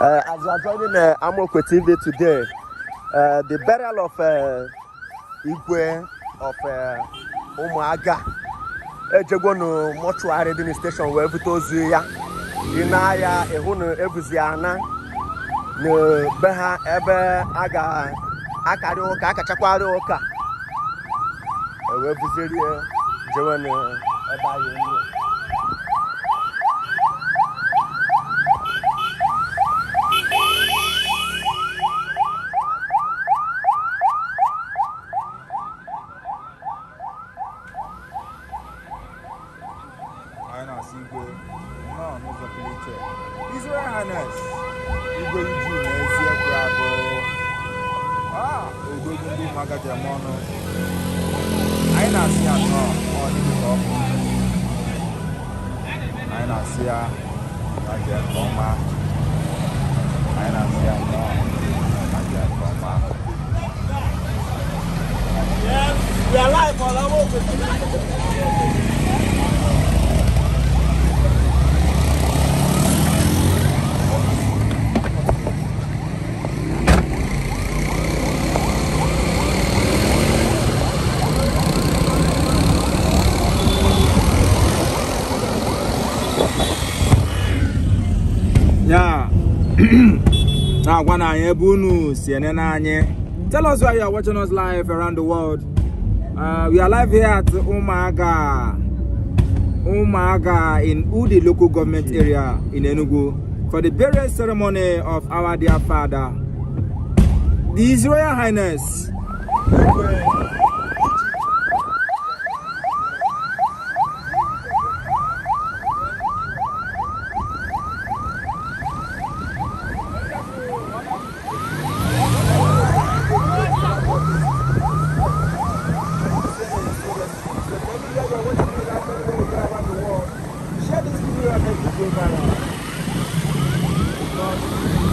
As you are joining Amokwe TV today, the burial of Igwe of Umuaga ejegonu mortuary dị na station wee bute ozu ya. Ị na-aya ịhụ na ebuzi ya na be ha ebe a ga-akarị ụka akachakwarị ụka ewee buzirie jewe ebe a ya enyi. Anyị na-asị igwe nnọọ n'ụzọ pụrụ iche. His Royal Highness Igwe Eugene na Eziekwe Agụ, odogwu ndị Ụmụaka ji eme ọnụ. Anyị na-asị ya nnọọ, ọ dịghị ka ọ bụ. Anyị na-asị ya ya jee nke ọma. Anyị na-asị ya nnọọ, ya jee nke ọma. We are live on Amokwe TV. Ya na-agwa na anyị ebe unu si enene anyị. Tell us where you are watching us live around the world. We are live here at Umuaga in Udi local government area in Enugu for the burial ceremony of our dear father, His Royal Highness Share this video and make it go viral. Because